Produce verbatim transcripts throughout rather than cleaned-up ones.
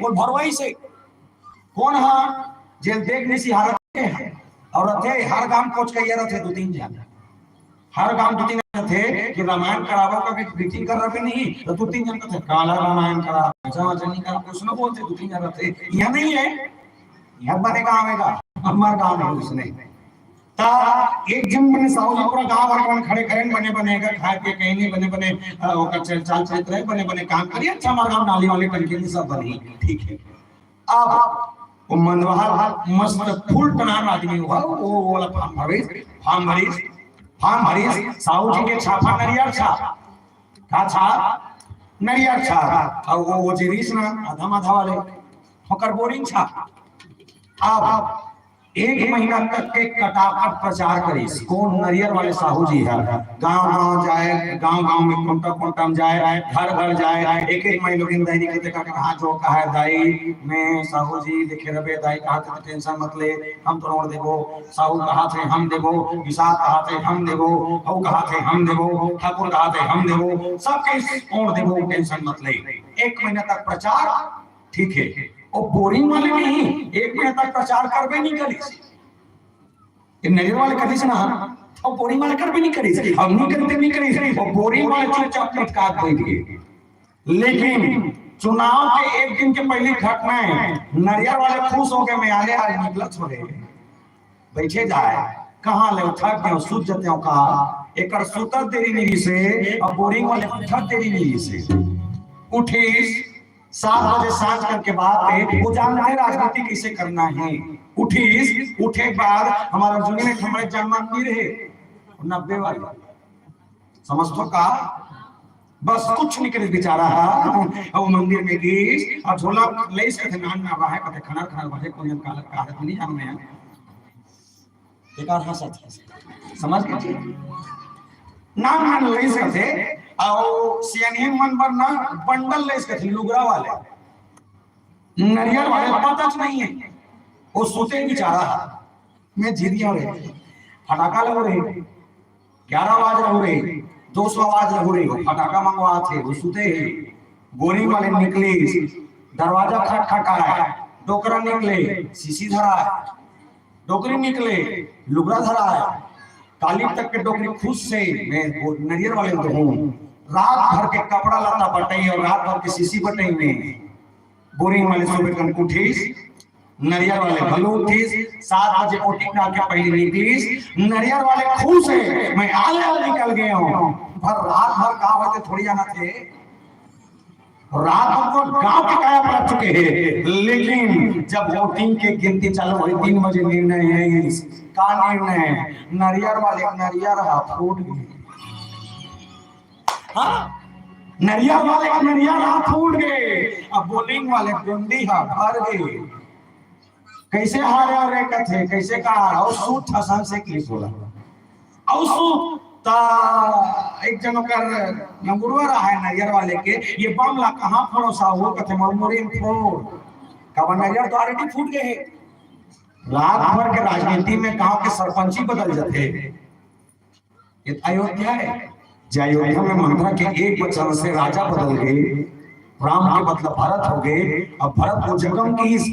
बोल भरवाई से। कौन हा जेल देख नहीं सिहारत है? और रथे हर गांव कोच कहिया रथे दो तीन जन, हर गांव दो तीन रथे कि रामायण करावो का मीटिंग कर रहे नहीं तो दो तीन जन रथे काला रामायण करा, ऐसा वचन नहीं करा, कुछ ना बोलते दो तीन जन रथे। यह नहीं है, यह बने गांव है का हमार गांव है उसने। ता एक जन बने साहू जी पूरा गांव भर बन खड़े करें, बने बने का खाए पिए कहीं नहीं, बने बने अ, ओकर चल चाल चरित्र है, बने बने काम करिए। अच्छा हमार गांव नाली वाली टंकी नहीं सब बनी, ठीक है। अब वो मंदवाहा मस्त फुल टनान आदमी हुआ, वो वाला फार्म भरिस, फार्म भरिस, फार्म भरिस, साहू जी के छापा नरियर छा, का छा? नरियर छा। और वो वो जे रिहिस ना आधा माधा वाले, ओकर बोरिंग छा। अब एक महीना तक के कटाकट प्रचार करिस। कौन? नरियर वाले साहू जी है। गांव गांव जाए, गांव गांव में कोंटा कोंटा में जाए, घर घर जाए, एक एक माई लोगिन दाई निकलते का कहा जो कहा है, दाई मैं साहू जी देखे रबे, दाई कहा थे टेंशन मत ले, हम तो रोड देबो, साहू कहा थे हम देबो, विशाल कहा थे हम देबो, हऊ कहा थे हम देबो, ठाकुर कहा थे हम देबो, सब कहीं ओढ़ देबो, टेंशन मत ले। एक महीना तक प्रचार, ठीक है। और बोरिंग वाले नहीं, एक महीना तक प्रचार करबे नहीं करिस। ये नरियर वाले करिस ना, और बोरिंग वाले करबे नहीं करिस, हम नहीं करते नहीं करिस, और बोरिंग वाले चुपचाप लटका दे दिए। लेकिन चुनाव के एक दिन के पहली घटना है, नरियर वाले खुश हो गए, मैं आले आज निकलत हो रहे, बैठे जाए, कहाँ ले थक गए, सुत जाते हो कहा, एकर सुतत देरी नहीं से, अब बोरिंग वाले उठत देरी नहीं से। उठिस सात बजे सांझ करके बाद पे, वो जानते हैं राजनीति कैसे करना है। उठिस, उठे के बाद हमारा अर्जुनी में हमारे जन्म मंदिर है, नब्बे वाले, समझ तो का? बस कुछ नहीं करे बेचारा है, वो मंदिर में गीस और झोला लेस कथे नान ना रहा है, कथे खनर खनर बजे, कोई जन कालत का है, नहीं जानते हैं। बेकार हंसत है। समझ गए जी? नान नान लेस कथे, और सियानी मन बर ना बंडल लेस कथे, लुगरा वाले, नरियर वाले पता च नहीं है। वो सोते बेचारा है, मैं जिदिया रहे, फटाका लग रहे, ग्यारह आवाज रहू रे, दो सौ आवाज रहू रे, फटाका मंगवा थे, वो सुते है। बोरिंग वाले निकलिस, दरवाजा खटखटाए, डोकरा निकले, शीशी धराए, डोकरी निकले, लुगरा धराए, काली तक के डोकरी खुश से, मैं वो नरियर वाले तो हूँ, रात भर के कपड़ा लत्ता बटाई और रात भर के शीशी बटाई में बोरिंग वाले सुबह कन उठिस, नरियर वाले घलो उठिस, सात बजे वोटिंग डाल के पहले निकलिस, नरियर वाले खुश है, मैं आले आले निकल गए हूँ। भर रात भर का होते थोड़ी जाना थे, रात भर तो गांव के काया पलट चुके हैं, लेकिन जब वोटिंग के गिनती चालू हुई, तीन बजे निर्णय है, का निर्णय? नरियर वाले नरियर हा फूट गए। हाँ, नरियर वाले के नरियर हा फूट गए, अब बोरिंग वाले डंडी हा भर गए। कैसे हारे रे कथे, कैसे का? और सूत हसन से की बोला, और सूत ता एक जन ओकर नंगुरवा रहा है नरियर वाले के, ये बम ला कहाँ फोड़ो साहू? कथे मरमुरी में फोड़। कब नरियर तो already फूट गए। रात भर के राजनीति में गांव के सरपंची बदल जाते। ये अयोध्या है, जे अयोध्या में मंथरा के एक वचन से राजा बदल गए, राम के मतलब भरत हो गए। अब भरत को जगम की इस,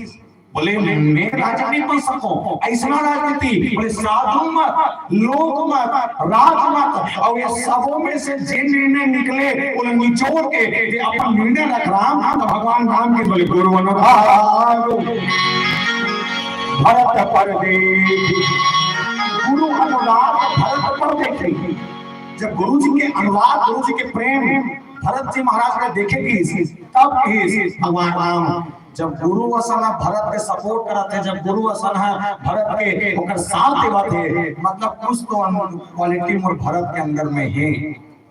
बोले मैं राजा नहीं बन सकूं, ऐसा राजनीति, बोले साधु मत, लोक मत, राज मत, और ये सबों में से जे निर्णय निकले, बोले निचोड़ के, ये अपन निर्णय रख राम, तो भगवान राम के बोले गुरु अनुभाव भरत पर देख, गुरु अनुराग भरत पर देखे। जब गुरु जी के अनुराग, गुरु जी के प्रेम भरत जी महाराज ने देखे कि तब कि भगवान राम जब गुरु असन ह भरत के सपोर्ट करत हे, जब गुरु असन ह भरत के ओकर साथ देवत हे, मतलब कुछ तो क्वालिटी मोर भरत के अंदर में हे,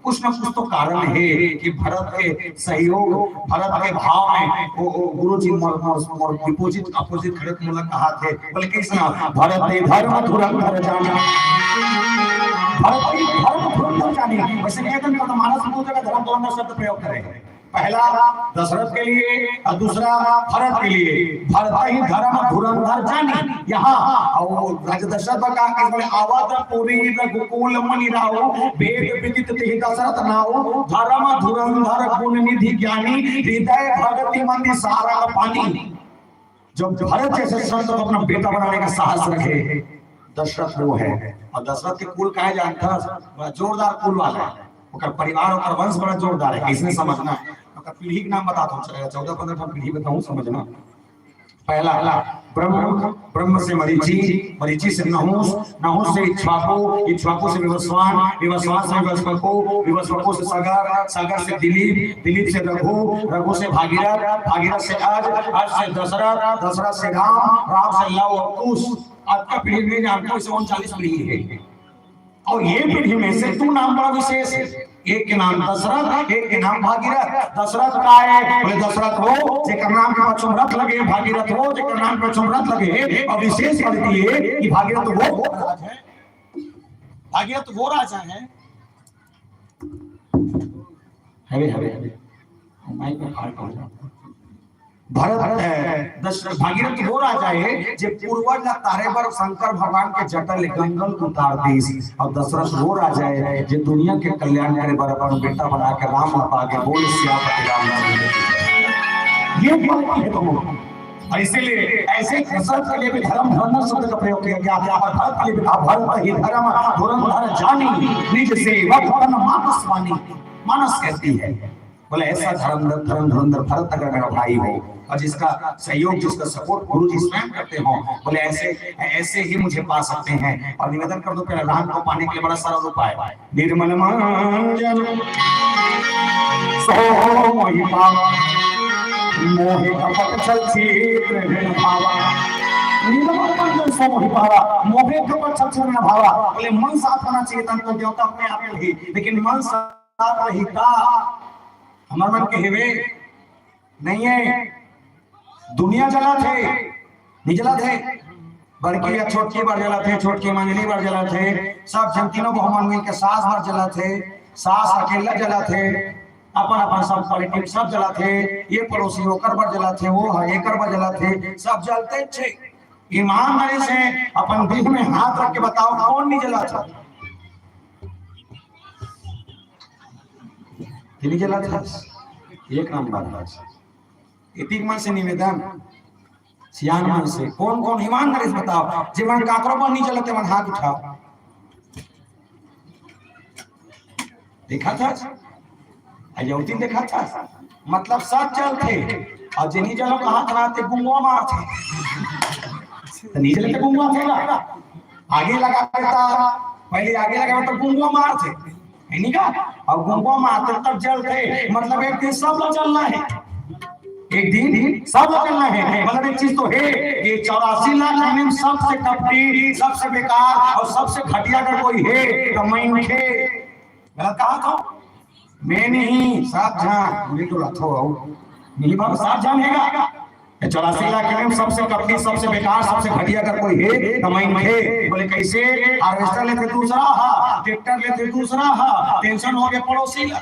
कुछ ना कुछ तो कारण हे कि भरत के सहयोग, भरत के भाव में वो, वो गुरु जी मोर मोर मोर विपोजिट अपोजिट खड़े मोला कहा थे, बोले कैसे ना भरत ने धर्म धुरंधर जाना, भरत ने धर्म धुरंधर जानी। वैसे कहते हैं तो मानस में दो जगह धर्म धुरंधर शब्द प्रयोग करे। पहला दशरथ के लिए और दूसरा भरत के लिए। भरत ही धर्म धुरंधर जानी। यहाँ और राजा दशरथ का कहा कि बोले, अवध पुरी रघुकुल मनि राहु, वेद विदित तिहि दशरथ नाहु, धर्म धुरंधर गुण निधि ज्ञानी, हृदय भगति मंद सारंग पानी। जो भरत जैसे संत को अपना बेटा बनाने का साहस रखे, दशरथ वो है। और दशरथ के कुल का है जानता है? बड़ा जोरदार कुल वाला है, ओकर परिवार, ओकर वंश बड़ा जोरदार है। इसने समझना है। ओकर पीढ़ी के नाम बताता हूँ, चलेगा, चौदह पन्द्रह ठन पीढ़ी बताऊँ, समझना। पहला ब्रह्म, ब्रह्म से मरीचि, मरीचि से नहुस, नहुस से इक्ष्वाकु, इक्ष्वाकु से विवस्वान, विवस्वान से विवस्वकु, विवस्वकु से सगर, सगर से दिलीप, दिलीप से रघु, रघु से भागीरथ, भागीरथ से अज, अज से दशरथ, दशरथ से राम, राम से लव और कुश। आज का पीढ़ी में जानता हूँ, इसे उनचालीस पीढ़ी है। और ये पीढ़ी में से दो नाम बड़ा विशेष है, एक के नाम दशरथ, एक के नाम भागीरथ। दशरथ का है? बोले, दशरथ वो जेकर नाम के पाछू रथ लगे, भागीरथ वो जेकर नाम के पाछू रथ लगे। और विशेष बात ये है कि भागीरथ वो, भागीरथ वो राजा है। अरे, अरे, अरे, माइक में फाल्ट हो जाता। भरत, अ, दश-, भागीरथ वो राजा है जे पूर्वज ला तारे बर शंकर भगवान के जटा ले गंगा ल उतार दिस, और दशरथ वो राजा है जे दुनिया के कल्याण करे बर अपन बेटा बना के राम ला पागे। बोल सियापति रामचंद्र की। ये बात है तो, और इसीलिए ऐसे दशरथ के लिए भी धर्म धुरंधर शब्द का प्रयोग किया गया और भरत के लिए भी कहा, भरत ही धर्म धुरंधर जानी, निज सेवक तन मानस मानी। मानस कहती है, बोले, ऐसा धर्म, धर्म धुरंधर भरत अगर मेरा भाई हो और जिसका सहयोग, जिसका सपोर्ट गुरु जी स्वयं करते हो, बोले, ऐसे, ऐसे ही मुझे पा सकते हैं। और निवेदन कर दो, पहले राम को पाने के लिए बड़ा सरल उपाय, निर्मल मंजन सो मोहि पावा, मोहे कपट छल छिद्र घृण भावा। निर्मल मंजन सो मोहि पावा, मोहे कपट छल छिद्र घृण भावा। बोले, मन साफ होना चाहिए, तन तो देवता अपने आप में ही, लेकिन मन साफ रहिता। हमर मन के हेवे नहीं है। दुनिया जलत हे, नहीं जलत हे। बड़की या छोटकी बर जलत हे, छोटकी मंझली बर जलत हे। सब झन तीनों बहू मन मिल के सास बर जलत हे, सास अकेला जलत हे। अपन अपन सब पॉलिटिक्स सब जलत हे। ये पड़ोसी ओकर बर जलत हे, वो है एकर बर जलत हे, सब जलते छे। ईमानदारी से अपन दिल में हाथ रख के बताओ, कौन नहीं जलत हे? दिल्ली जला था। एक नंबर बात। इतिक मन से निवेदन, सियान मन से, कौन कौन ईमानदारी से बताओ, जेमन काकरो मन नहीं जलते, मन हाथ उठाओ। देखा था? अयोती देखा था? मतलब सच जलते, और जे नहीं जलो का हाथ रहते गुंगवा मारते। तो नहीं जलते गुंगवा थे ना? आगे लगा देता, पहले आगे लगा तो गुंगवा मारते, है नहीं का? और गुंगवा मारते तब जलते, मतलब एक दिन सब लोग जलना है, एक दिन सब लोग जलना है। मतलब एक चीज तो है, ये चौरासी लाख महीने में सबसे कपटी, सबसे बेकार और सबसे घटिया अगर कोई है तो मैं इनके गलत कहा था? मैं नहीं, सब जान, मुझे तो रखो हो। नहीं बाबा, सब जान है का? ये चौरासी लाख के में सबसे कपटी, सबसे बेकार, सबसे घटिया अगर कोई है, तो मैं इनके। बोले, "कैसे?" हार्वेस्टर लेते दूसरा हा, ट्रैक्टर लेते दूसरा हा, टेंशन हो गया पड़ोसी ला।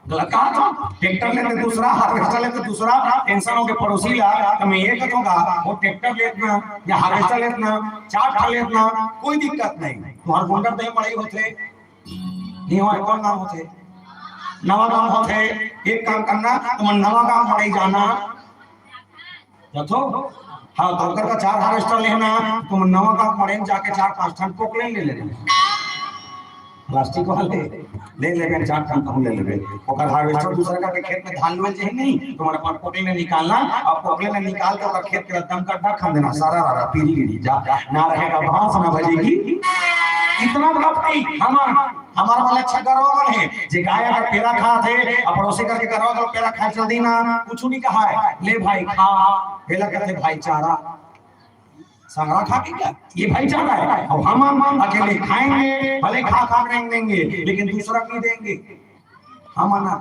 गलत कहा था? ट्रैक्टर लेते दूसरा, हार्वेस्टर लेते दूसरा, टेंशन हो गया पड़ोसी ला। तो मैं ये कहूँगा, वो ट्रैक्टर लेतना या हार्वेस्टर लेतना, चार ठा लेतना, कोई दिक्कत नहीं। तुम्हारे गुंडर दही मड़ई होते, नहीं होय, कौन गांव होथे? नवा गांव होथे। एक काम करना, तुम नवा गांव मड़ई जाना, जाथो? हाँ, तो ओकर का चार हार्वेस्टर लेना, तुम नवा गांव मड़ई में जाके चार पांच ठन पोकलेन ले लेना। प्लास्टिक वाले ले लेबे, चार ठन तुम ले लेबे। ओकर हार्वेस्टर दूसरा का के खेत में धान लुए जे नहीं, तुम्हारे पास पोकलेन निकालना, और पोकलेन निकाल के ओकर खेत के एकदम गड्ढा खन देना, सारा रारा पीरी पीरी जा, ना रहेगा बांस ना बजेगी। इतना भक्ति हमारा हमार वाला अच्छा गरवा मन हे, जे गाय अगर पेरा खात हे, अउ पड़ोसी करके गरवा अगर पेरा खाए चल दी ना, कुछु नहीं कहा है, "ले भाई खा," हेला कहते भाईचारा। संगरा खा के क्या? ये भाईचारा है। अब हम, हम अकेले खाएंगे, भले खा खा रेंग देंगे, लेकिन दूसरा नहीं देंगे। हम ना,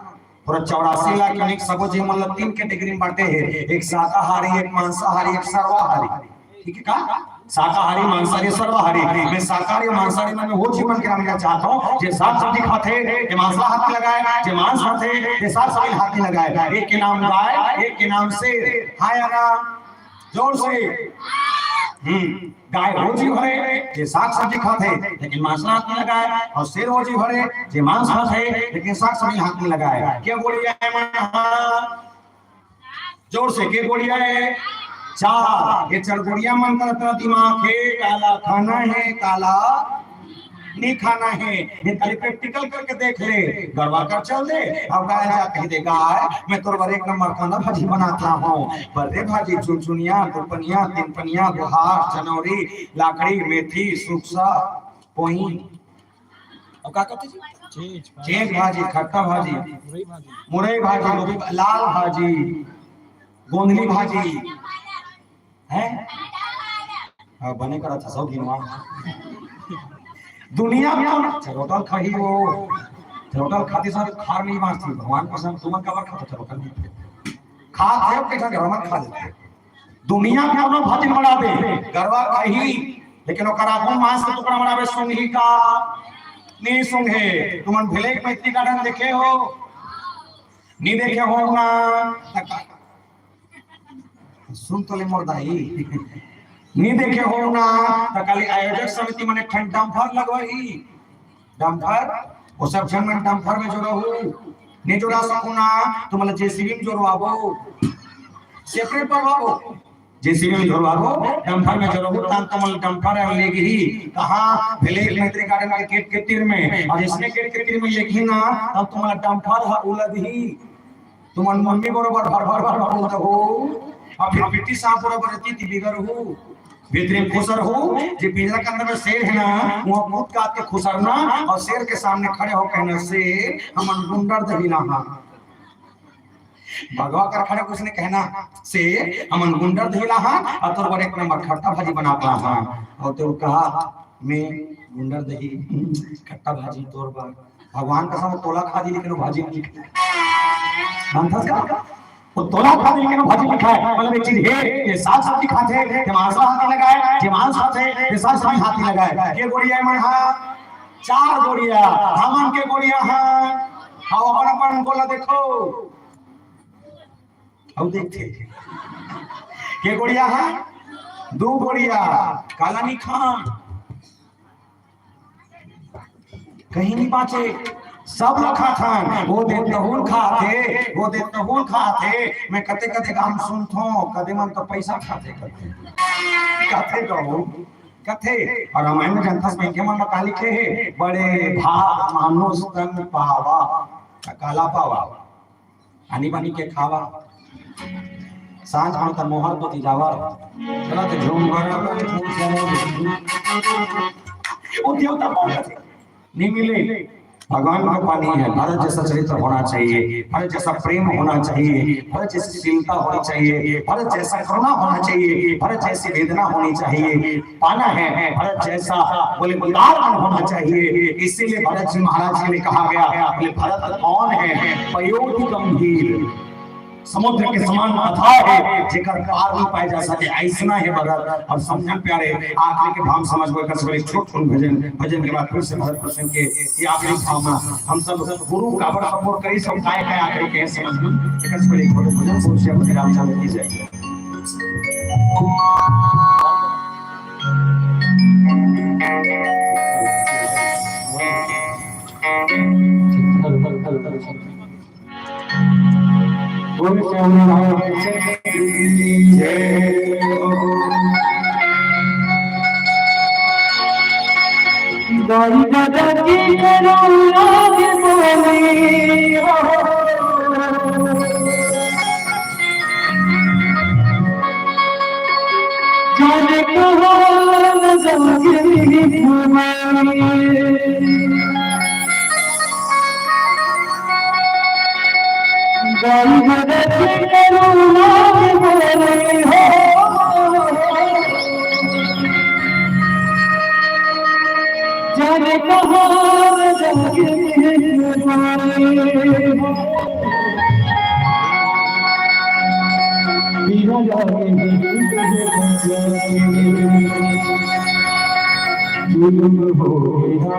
पूरा चौरासी लाख में एक सबो जे मतलब तीन कैटेगरी में बांटे हे, एक शाकाहारी, एक मांसाहारी, एक सर्वाहारी। ठीक है का? शाकाहारी, मांसाहारी, सर्वाहारी। मैं शाकाहारी, मांसाहारी मन में वो जीव मन के नाम लेना चाहत हंव, जे साग सब्जी खाथे, जे मांस ला हाथ नइ लगाय, जे मांस खाथे, जे साग सब्जी ला हाथ नइ लगाय। एक के नाम गाय, एक के नाम शेर। हाँ या ना? जोर से। हम्म, गाय वो जीव हरे, जे साग सब्जी खाथे, लेकिन मांस ला हाथ नइ लगाय, अउ शेर वो जीव हरे, जे मांस खाथे, लेकिन साग सब्जी ला हाथ नइ लगाय। के गोड़िया हे मन हा? जोर से, के गोड़िया हे? चार। ये चार गोड़िया मन कर अतना दिमाग हे, काला खाना हे, काला नइ खाना हे। ये खाली practical करके देख ले, गरवा कर चल दे। अब गाय ला जा कहि दे, "गाय, मैं तोर बर एक नंबर कांदा भाजी बनात हंव, बर्रे भाजी, चुनचुनिया, दुपनिया, तीन पनिया, गुहार, चनौरी, लाखड़ी, मेथी, सुकसा, पोही।" अउ का कथे जी? चेंच भाजी। चेंच भाजी, खट्टा भाजी, मुरई भाजी। मुरई भाजी, गोभी भा-, लाल भाजी, गोंदली भाजी, हैं? हाँ, बने करत हस, सब गिनवा। दुनिया में कौन चरोटा ल खाही वो? चरोटा ल खाथे सारे खार नइ बांचथे। भगवान कसम, तुमन काबर खाथव चरोटा ल? खाथे, कइठन घर में खा लेथे। दुनिया के कोनो भाजी ल बनाबे, गरवा खाही, लेकिन ओकर आगू मांस के टुकड़ा बनाबे, सूंघही का? नइ सूंघे। तुमन भिलाई के मैत्री गार्डन देखे हव? नइ देखे हव ना? त का-, सुन तो ले मोर दाई, नइ देखे हव ना? त काली आयोजक समिति मन एक ठन डंपर लगवाही। डंपर, वो सब झन मन डंपर में जोरहू, नइ जोरा सकव ना, तुमन ला जेसीबी में जोरवाबो, separate बनवाबो, जेसीबी में जोरवाबो, डंपर में जोरवाबो, तब तुमन ला डंपर लेगही। कहाँ? भिलाई मैत्री गार्डन के गेट के तीर में। अउ जइसने गेट के तीर में लेगही ना, तब तुमन ला डंपर ह उलदही। तुमन मम्मी बरोबर भर भर भर भर बोलत हव, अउ फिर पिट्टी साहब बरोबर एती ती बिगरहू। भीतरी में खुसरहू, जे पिंजरा के अंदर में शेर हे ना, उहाँ कूद काद के खुसरना अउ शेर के सामने खड़े हो कहना, "शेर, हमन गुंडरदेही ला हन।" भगवा कर खड़े हो के उसने कहना, "शेर, हमन गुंडरदेही ला हन, अउ तोर बर एक नंबर खट्टा भाजी बना के ला हन।" अउ तें कहा, "मैं गुंडरदेही खट्टा भाजी तोर बर।" भगवान कसम, वो तोला खा दिही, लेकिन वो भाजी नइ खाय। मानथस का? वो तोला खा दिही, लेकिन वो भाजी नइ खाय। मतलब एक चीज हे, ये साग सब्जी खाथे, ये मांस ला हाथ नइ लगाय, ये मांस खाथे, ये साग सब्जी हाथ नइ लगाय। के गोड़िया हे मन हा? चार गोड़िया। हमन के गोड़िया हे? अउ अपन अपन गोला देखो। अउ देखथे। के गोड़िया हे? दू गोड़िया। काला नइ खान। कहीं नइ बांचे, सब ला खाथन। वो दे तहूं ल खाथे, वो दे तहूं ल खाथे। मैं कते कते गांव सुनथों, कते मन तो पैसा खाथे, कथे, कथे कहूं, कथे। अउ रामायण में जनता से मन ला का लिखे हे, बड़े भाग मानुष तन पावा, त काला पावा। आनी बानी के खावा, सांझ में त मोहर कोती जावा। चला त झूम भरा, झूम भरा। वो देवता कौन है? नइ मिले। भगवान का पानी है। भरत जैसा चरित्र होना चाहिए, भरत जैसा प्रेम होना चाहिए, भरत जैसी शीलता होनी चाहिए, भरत जैसा करुणा होना चाहिए, भरत जैसी वेदना होनी चाहिए। पाना है, भरत जैसा बोले उदार मन होना चाहिए। इसीलिए भरत जी महाराज के लिए कहा गया, बोले, "भरत कौन है, पयोधि गंभीर, समुद्र के समान अथाह है, जेकर पार नइ पाए जा सके, अइसना हे भरत।" अउ समझन प्यारे, आखिरी के भाव समझ में कर सके, छोट छोट भजन, भजन के बाद फिर से भरत प्रसंग के ये आखिरी भाव में हम सब गुरु काबर support करी, सब काय काय आखिरी के समझ में कर सके, छोटे भजन, बोल श्री रामचंद्र की जय। बोल श्याम राम की जय। दाई दादा की करुणा की बोली हो। जाने कहाँ नजर गिरी तुम्हारी। दाई दादा की करुणा की बोली हो। जाने कहाँ नजर गिरी तुम्हारी। जुल्म हो गया,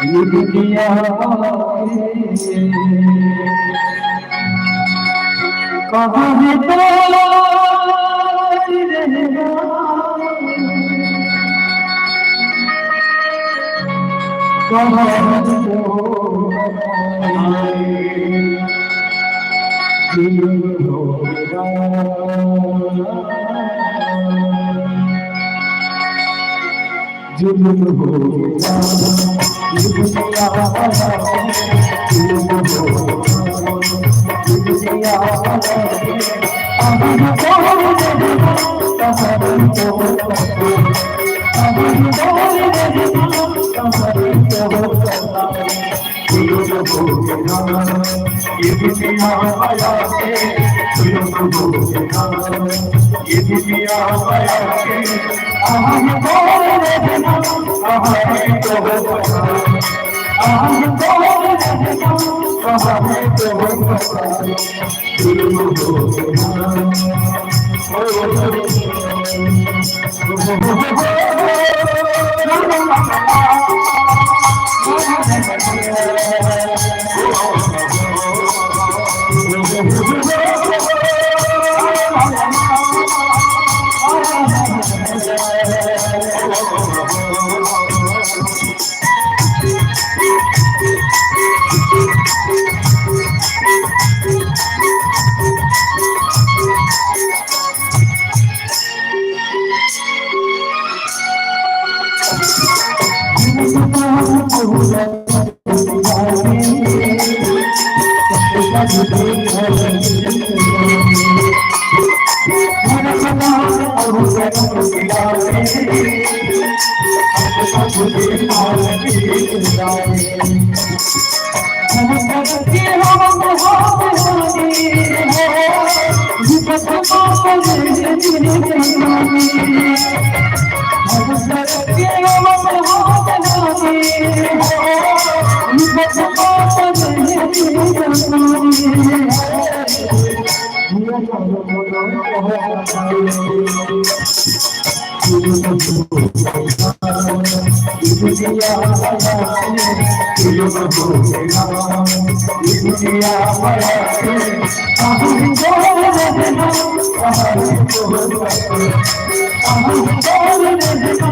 ये दुनिया में कहाँ है प्यार रहना, कहाँ है वो बताए। जुल्म हो गया, जुल्म हो गया, ये दुनिया वाला, जुल्म हो गया, ये दुनिया वाला। अब हम कौन है, कहाँ है वो बताए। अब हम कौन है, कहाँ है वो बताए। ये दुनिया माया से, ये दुनिया माया से, हम बोल रहे हैं, हम तो हो, हम बोल रहे हैं, हम तो हो।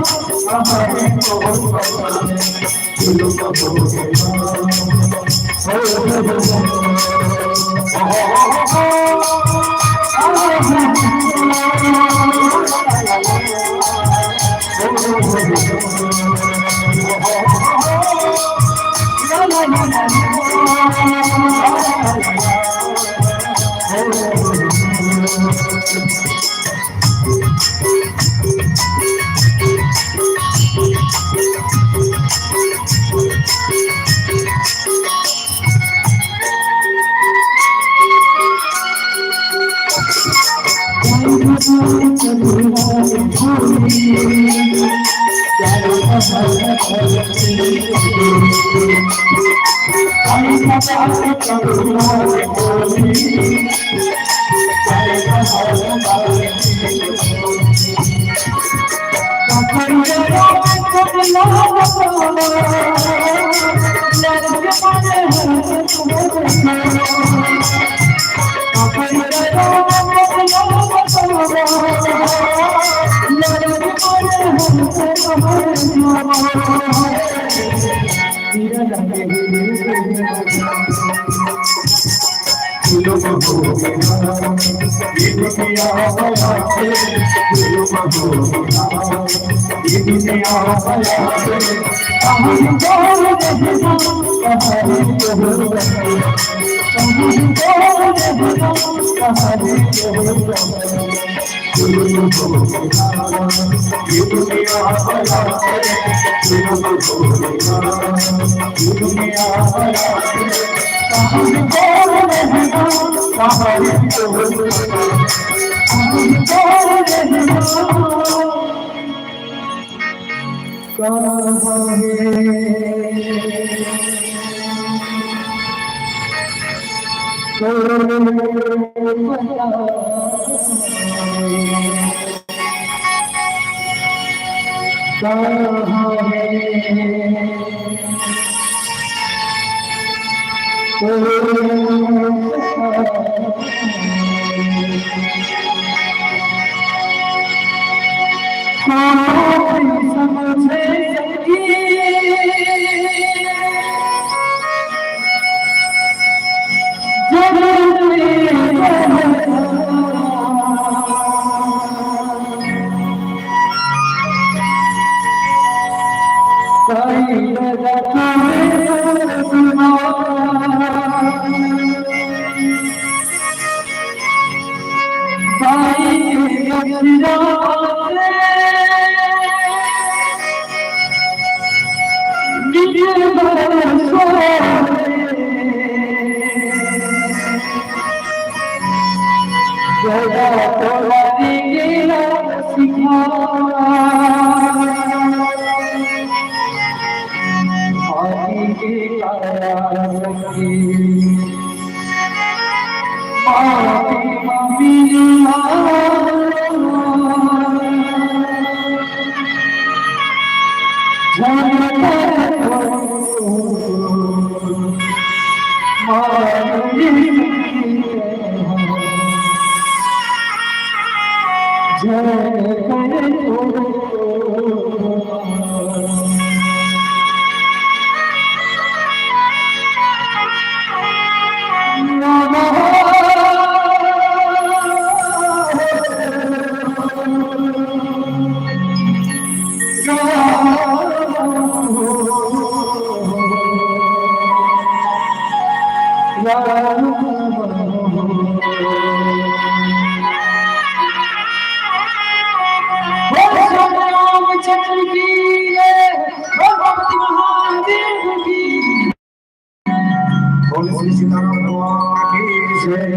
बोल श्री सीताराम भगवान की जय।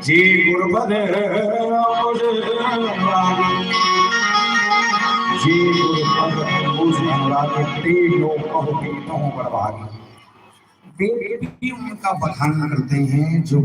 जी गुरुपद अंबुज अनुरागी, जी गुरुपद अंबुज अनुरागी, ते जो कहु तीनों बड़ भागी। वेद भी उनका बखान करते हैं जो